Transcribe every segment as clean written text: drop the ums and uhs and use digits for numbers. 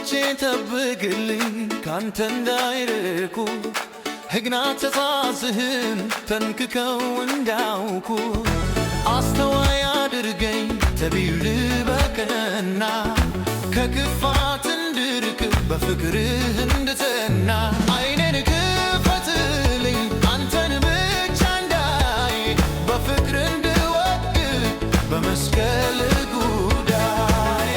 እግሮቼን ጠብቅልኝ ካንተ እንዳይርቁ፣ ሕግና ትእዛዝህን ጠንቅቀው እንዳውቁ። አስተዋይ አድርገኝ፣ ጠቢብ በቀና፣ ከክፋት እንድርቅ፣ በፍቅርህ እንድጸና። ዓይኔን ክፈትልኝ አንተን ብቻ እንዳይ፣ በፍቅር እንድወድቅ በመስቀል ጉዳይ።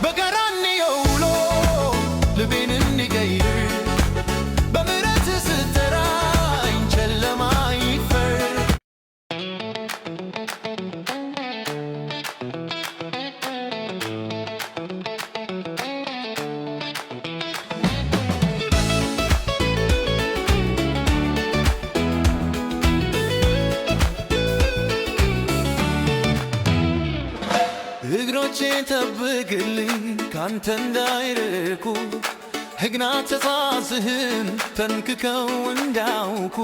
በቀራንዮ ውሎ ልቤን እንዲቀይር፣ በምሕረት ስትጠራኝ ጨለማ ይፈር። እግሮቼን ጠብቅልኝ ካንተ እንዳይርቁ፣ ሕግና ትእዛዝህን ጠንቅቀው እንዳውቁ።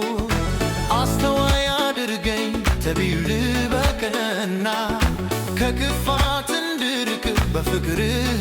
አስተዋይ አድርገኝ፣ ጠቢብ በቀና፣ ከክፋት እንድርቅ፣ በፍቅርህ